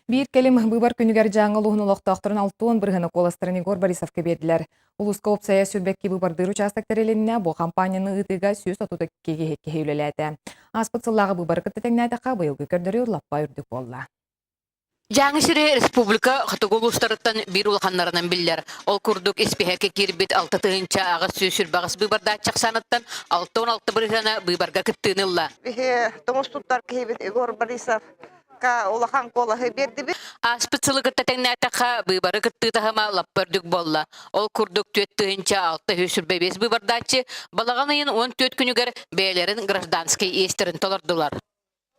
Биир кэлим быыбар күнүгэр Дьааҥы улууһун олохтоохторун 60% куоластарын Егор Борисовка биэрдилэр. Улууска уопсайа 22 быыбардыыр учаастак тэрилиннэ, бу хампаанньаны ыытыыга 132 киһи киһи үлэлээтэ. Ааспыт сыллааҕы быыбары кытта тэҥнээтэххэ, быйылгы көрдөрүү лаппа үрдүк буолла. Дьааҥы сирэ республика хотугу улуустарыттан биир улаханнарынан биллэр. Ол курдук испииһэккэ киирбит 6828 быыбардааччы ахсааныттан 66 бырыһыана быыбарга кыттыыны ылла. Биһи тоҥус туттар киһибит Егор Борисов улахан куолаһы биэрдибит. Ааспыт сылы кытта тэҥнээтэххэ, быыбары кыттыы таһыма лаппа үрдүк буолла. Ол курдук 4625 быыбардааччы балаҕан ыйын 14 күнүгэр бэйэлэрин гражданскай иэстэрин толордулар.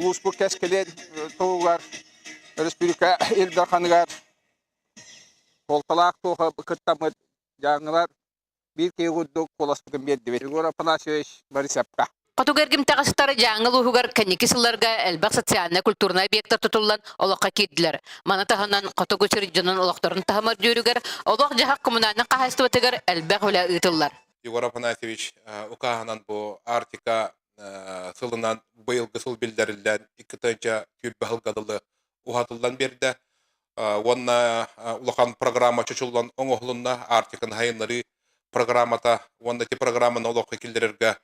Улууспут кэскилин туһугар республика Ил Дарханыгар суолталаах туоха кыттаммыт дьааҥылар биир киһи курдук куоласпытын биэрдибит. Егор Афанасьевич Борисовка. Хотугу эргимтэҕэ сытар Дьааҥы улууһугар кэнники сылларга элбэх социальнай-культурнай объектар тутуллан олоххо киирдилэр. Маны таһынан хотугу сир дьонун олохторун таһыма үрдүүрүгэр, олох-дьаһах коммунальнай хаһаайыстыбатыгар элбэх үлэ ыытыллар. Егор Афанасьевич укааһынан бу Арктика сылынан быйылгы сыл биллэриллэн 2 сүүрбэ сылга дылы уһатыллан биэрдэ. Уонна улахан программа чочуллан оҥоһулунна Арктиканы сайыннарыы программата уонна ити программаны олоххо киллэрэргэ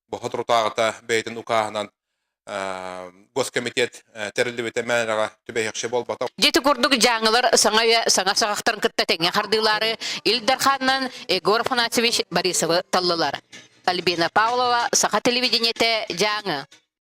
бу соторутааҕыта бэйэтин укааһынан госкомитет тэриллибитэ мээнэҕэ түбэһиэхчэ буолбатах. Дьэ ити курдук дьааҥылар саҥа үйэ саҥа саҕахтарын кытта тэҥҥэ хардыылаары Ил Дарханынан Егор Афанасьевич Борисовы таллылар. Альбина Павлова, Саха телевидениетэ, Дьааҥы.